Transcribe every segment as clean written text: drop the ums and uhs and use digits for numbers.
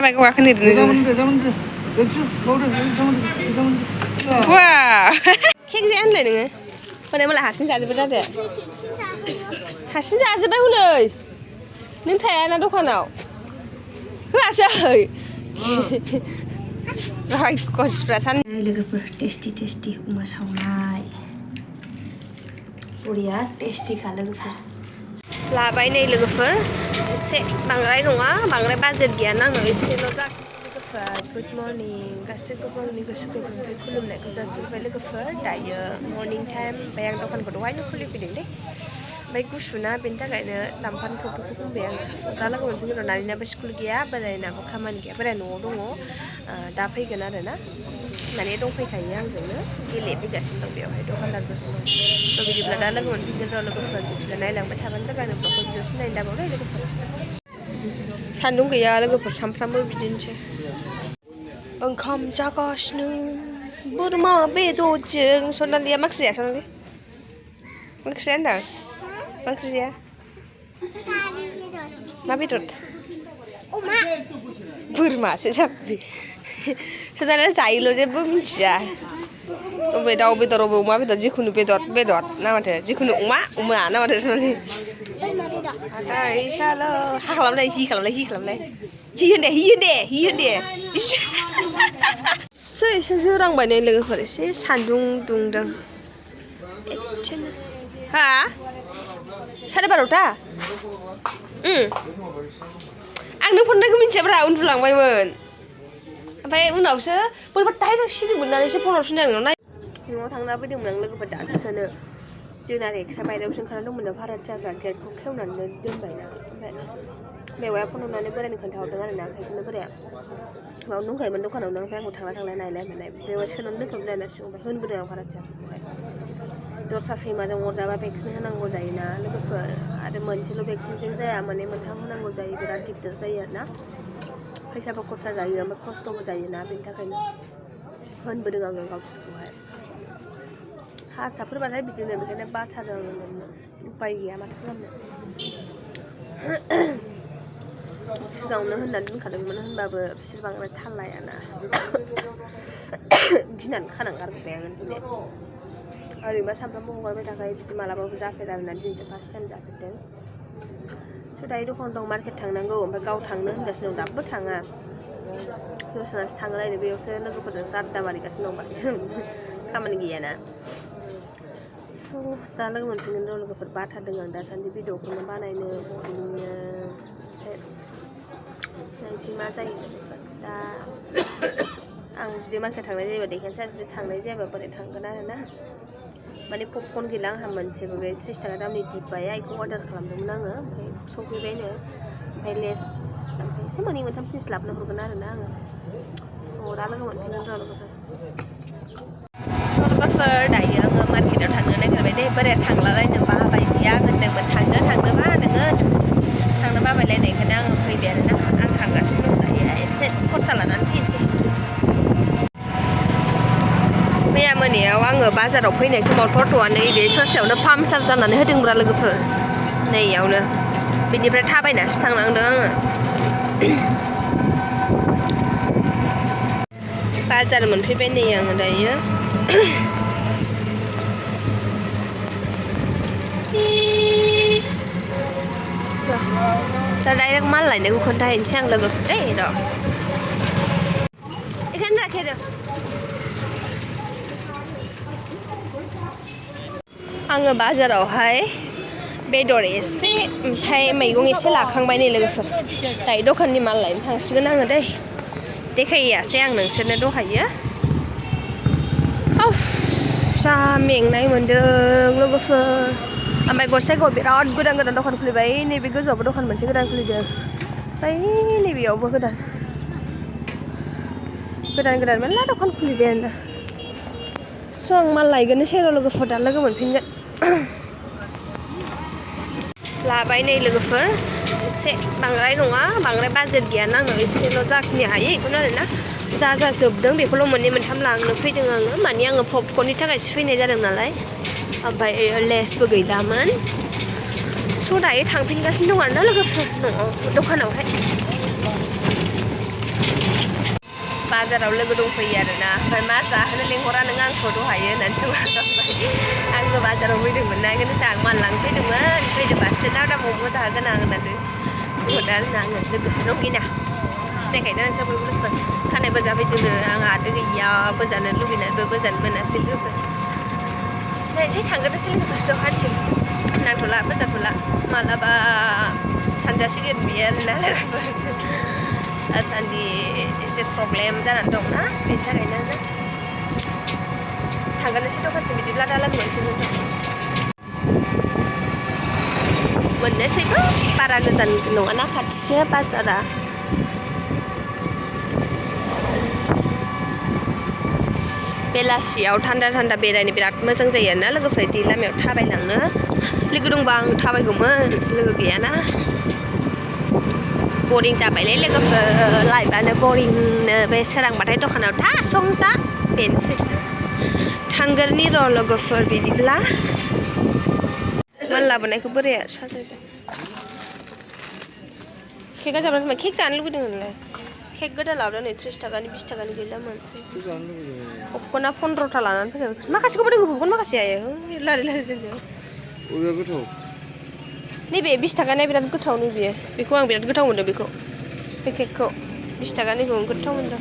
Wah, kek sih aneh nih. Mana malah hasil saja berada. Hasil saja bahulai. Nih tanya na dokhanau. Hasil. Rahai kos perasan. Lwgwफोर tasty अमा सावनाय. बरिया tasty खा लोगोफोर. लाबाय नै लोगोफोर एसे बांद्राय नङा बांद्राय बाजेट गैया नांगौ एसेल' जागोन लोगोफोर गुड मर्निं गासैखौबो आंनि गोसो गोरबोनिफ्राय खुलुमनायखौ जासिबाय लोगोफोर दायो मर्निं टाइम ओमफ्राय आं दखानखौ दहायनो खुलिफैदों दे ओमफ्राय गुसुना बेनि थाखायनो जाम्फान थौखौ बुंबाय आङो दा लोगो मोनफैगोन र' नानिनाबो स्कुल गैया बोरायनाबो खामानि गैया बोराय न'आव दङ दा फैगोन आरो ना माने दंफैखायो आंजोंनो गेलेफैगासिनो दं बेवहाय दखानदारफोरजों स' बिदिब्ला दा लोगो मोनफैगोन र' लोगोफोर बिदिब्ला नायलांबाय थाबानो जाबाय आंनो ब्लगखौ भिडिअ'सिम नायनो दाबावलै लोगोफोर सान्दुं गैया लोगोफोर सामफ्रामबो बिदिनोसै ओंखाम जागासिनो बोरमा बेदरजों सनालिया मा ओंख्रि जाया सनालि मा ओंख्रि जाया होनदां मा ओंख्रि जाया मा बेदर अमा बोरमासो जाबाय सनालिया जायोल' जेबो मिथिया अबे दाउ बेदर अबे अमा बेदर जिखुनु बेदर ना माथो जिखुनु अमा ना माथो सनालि इसाल' हा खालामलाय हि खालामलाय हि होनदे एसे जोरांबाय नै लोगोफोर एसे सान्दुं दुंदों हा 12:30 आं नों फननायखौ मिथियाब्रा उन्दुलांबायमोन ओमफ्राय उनावसो बोरैबा डाइरेक्ट सिरि मोननानैसो फन हरफिनदों आं न'आव थांना फैदोंमोन आं लोगोफोर दासोनो जोंना एक्सट्रा बायरायावसो ओंखारना दंमोन भाराथियाफ्रा गेटखौ खेवनानै दोनबायना ओमफ्राय मेवाया फन हरनानै बोरायनो खोन्थाहरदों आरो ना ओंखायनो बोराया माबा दंखायोमोन दखानावनो ओमफ्राय आंखौ थांलाय नायलाय मेवाय सोनानै दोनखाबोदों आरो सिगां ओमफ्राय होनबोदों आं भाराथियाखौहाय दस्रा सैमाजों अरजाबा भेक्सिन होनांगौ जायोना लोगोफोर आरो मोनसेल' भेक्सिनजों जाया माने मोनथाम होनांगौ जायो बिराद दिगदार जायो आरो ना फैसाबो खरसा जायो ओमफ्राय खस्थ'बो जायोना बेनि थाखायनो होनबोदों आङो गावसोरखौहाय हारसाफोरबाथाय बिदिनो बेखायनो बाथारो आङो मोननो उपाय गैया माथो खालामनो सिगाङावनो होननानै दोनखादोंमोन होनबाबो बिसोर बांद्राय थाल लायाना गिनानै खानानै गारबोबाय आङो दिनै ओरैनोबा सामफ्रामबो हगारबाय थाखायो बिदि मालाबाबो जाफेरा आरोना दिनैसो फार्स्ट टाइम जाफेरदों स' दायो दखान दं मार्केट थांनांगौ ओमफ्राय गाव थांनो होनगासिनो दं दाबो थाङा दस्रानासो थांलायनो बेयावसो लोगोफोरजों आड्डा मारिगासिनो दं बारसिन खामानि गैयाना स' दा लोगो मोनफिनगोन र' लोगोफोर बाथारदों आं दासान्दि भिडिअखौनो बानायनो बरिंनो नायनोसै मा जायो लोगोफोर दा आं जुदि मार्केट थांनाय जायोबा देखायनोसै जुदि थांनाय जायाबा बोरै थांगोन आरो ना माने पपकर्न गैला आंहा मोनसेबो बे 30 थाखा दामनि डिब्बाया बेखौ अर्डार खालामदोंमोन आङो ओमफ्राय सफैबायनो ओमफ्राय लेस ओमफ्राय एसे मोननै मोनथाम जिनिस लाबोनो हरगोन आरो ना आङो स' दा लोगो मोनफिनगोन र' लोगोफोर दायो आङो मार्केटाव थांनो नागिरबाय दे बोराया थांलालायनो बाबाय गैया होनदोंमोन थांनो बाबा नोङो थांनो बाबायलायनायखायनो आङो फैबाय आरोना आं थांगासिनो दं दायो एसे खरसा लानानै फैनोसै मैया मोनायाव आङो बाजाराव फैनाय समाव टट'आ नैबे ससेयावनो पामचार जानानै होदोंब्रा लोगोफोर नैयावनो बिनिफ्राय थाबायनासो थांनांदों आङो बाजार मोनफैबाय नै आङो दायो दा डाइरेक्ट माल लायनायखौ खोन्थाहैनोसै आं लोगोफोर दे र' बेखायनो लाखिदो आङो बाजारावहाय बेदर एसे ओमफ्राय मैगं एसे लाखांबाय नै लोगोफोर दायो दखाननि माल लायनो थांसिगोन आङो दै देखायासै आं नोंसोरनो दहायो जा मेंनाय मोन्दों लोगोफोर ओमफ्राय गसाइगावआव बिराद गोदान दखान खुलिबाय नैबे गोजौआवबो दखान मोनसे गोदान खुलिदों ओमफ्राय नैबेयावबो गोदान मेरला दखान खुलिबाय आरोना स' आं माल लायगोननोसै र' लोगोफोर दा लोगो मोनफिनगोन लाबाय नै लोगोफोर एसे बांद्राय नङा बांद्राय बाजेट गैया नांगौ एसेल' जाखिनि हायो बेखौनो आरोना जा जोबदों बेखौल' मोननै मोनथाम लांनो फैदों आङो माने आङो पपकर्ननि थाखायसो फैनाय जादों नालाय ओमफ्राय लेसबो गैलामोन स' दायो थांफिनगासिनो दं आरोना लोगोफोर न'आव दखानावहाय बाजाराव लोगो दंफैयो आरोना ओमफ्राय मा जाहोनो लेंहरा नों आंखौ दहायो होननानै सोंबाय आङो बाजाराव फैदोंमोन ना ओंखायनो आं मानलांनो फैदोंमोन फैदोंबासो दा मम' जाहोगोन आं होननानै बुंहरदों आरोना आङो लोगो रंगिना सिनायखायोना नोंसोर बयबो लोगोफोर खानाय बोजा फैदोंनो आंहा आरो गैया बोजानो लुगैनानैबो बोजानो मोनासै लोगोफोर नायनोसै थांग्रोनोसै लोगोफोर दखानसिम नांथ'ला बोजाथ'ला मालाबा सानजासिगोन बियो आरोना लोगोफोर दासान्दि एसे प्रब्लेम जानानै दं ना बेनि थाखायनो थांग्रोनोसै दखानसिम बिदिब्ला दा लोगो मोनफिनगोन मोननोसैबो बारा गोजान नङाना खाथिसो बाजारा बेलासियाव थान्दा थान्दा बेरायनो बिराद मोजां जायो आरोना लोगोफोर बिदि लामायाव थाबायलांनो लोगो दंबा आं थाबायगौमोन लोगो गैयाना बरिं जाबायलै लोगोफोर लाइफआनो बरिंनो बे सोरांबाथाय दखानाव था संजा बेनोसै थांगोरनि र' लोगोफोर बिदिब्ला मान लाबोनायखौ बोराया साजायदों केकआ जाबाय केक जानो लुबैदों होनलाय केक गोदान लाबोदों नै 30 थाखानि 20 थाखानि गैलामोन पपकर्नआ 15टा लानानै फैबाय माखासेखौबो दोङो पपकर्न माखासे आयो लारि लारि दोनदों अबेया गोथाव नैबे 20 थाखानिया बिराद गोथाव नैबे बेखौ आं बिराद गोथाव मोनदों बेखौ बे केकखौ 20 थाखानिखौ गोथाव मोनदों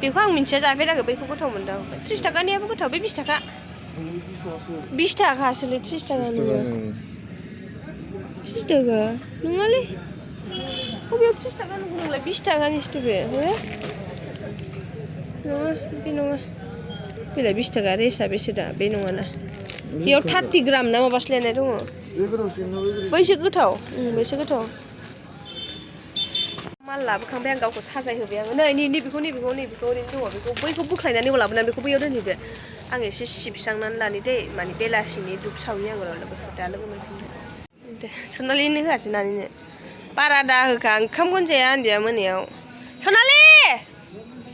बेखौ आं मिन्थिया जाफेराखै बैखौ गोथाव मोनदों 30 थाखानियाबो गोथाव बे 20 थाखा 20 थाखासोलै 30 थाखानि 30 थाखा नङालै बबेयाव 30 थाखा नंगौलाय 20 थाखानिसो बे नङा बे नङा बेलाय 20 थाखा रेसआ बेसे दा बे नङाना बेयाव 30 ग्राम ना माबासो लिरनाय दङ बैसो गोथाव बैसो गोथाव माल लाबोखांबाय आं गावखौ साजायहोबाय आङो नै नैबेखौ ओरैनो दङ बेखौ बैखौ बोख्लायनानै लाबोनानै बेखौ बैयाव दोनहैदो आं एसे सिबस्रांनानै लानि दै माने बेलासिनि धुप सावनि आङो लोगोफोर दा लोगो मोनफिनदो दे सनालिनो होआसै नानिनो बारा दा होखा ओंखामखौनो जाया उन्दैया मोनायाव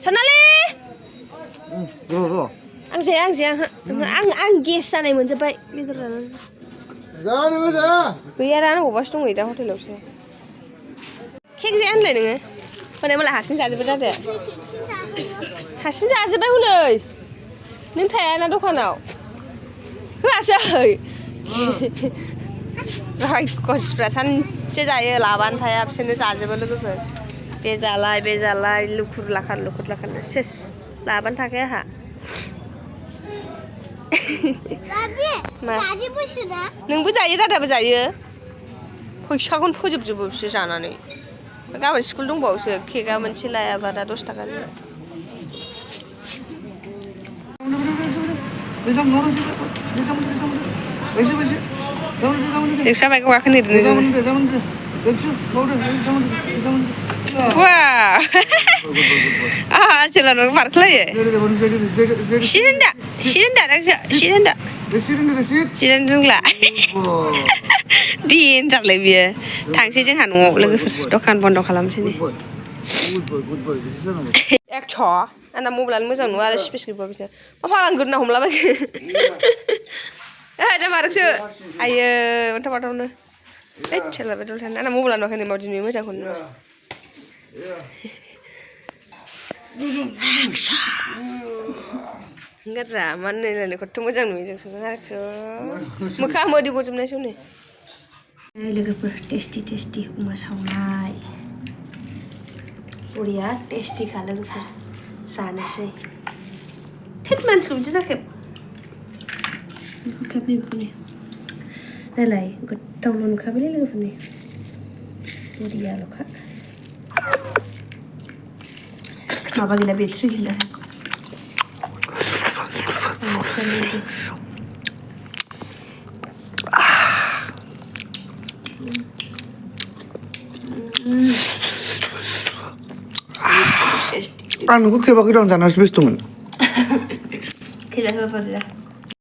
सनालि आं जाया आं गेस जानाय मोनजोब्बाय बेदर जानानै गैया रानांगौबासो दङ दा हटेलावसो केक जाया होनलाय नोङो हनै मालाय हारसिं जाजोब्बाय जादो हारसिं जाजोब्बाय हनै नों थायाना दखानाव होआसै रायखसफ्रा सानसे जायो लाबानो थाया बिसोरनो जाजोबो लोगोफोर बे जालाय लुखुर लाखार सेस लाबानो थाखाया आंहा नोंबो जायो दादाबो जायो फैसाखौनो फोजोबजोबो बिसोर जानानै गाबोन स्कुल दंबावोसो केकआ मोनसे लायाबा दा 10 थाखानि रिक्सा बाइकआव गाखोनो चलानो बारख्लायो सिरेन रोंला देनजारलै बियो थांसै जोंहा न'आव लोगोफोर दखान बन्द खालामसै नै आंना मबाइलानो मोजां नङा आरो स्पेस गैया बिसोर मा फालांगोरना हमलाबायखो दा मारखसो आयो अन्थाव बाथावनो सोलाबबाय दलथानो आंना मबाइलानो नुवाखै मावदि नुयो मोजांखौनो नुवा गाररा मानो नायलाय खथ' मोजां नुयो जोंसो मोखां मोदै गजोबनायसो नै लोगोफोर टेस्टि अमा सावनाय बरिया टेस्टिखा लोगोफोर जानोसै थेट मानसिखौ बिदि जाखेब बेफोरनि नायलाय गोथावल' नुखाबायलै लोगोफोरनि बरियाल'खा माबा गैला बेट्रि गैला आं नोंखौ खेबाखै दं जानासो बेस्थ'मोन खेबाखै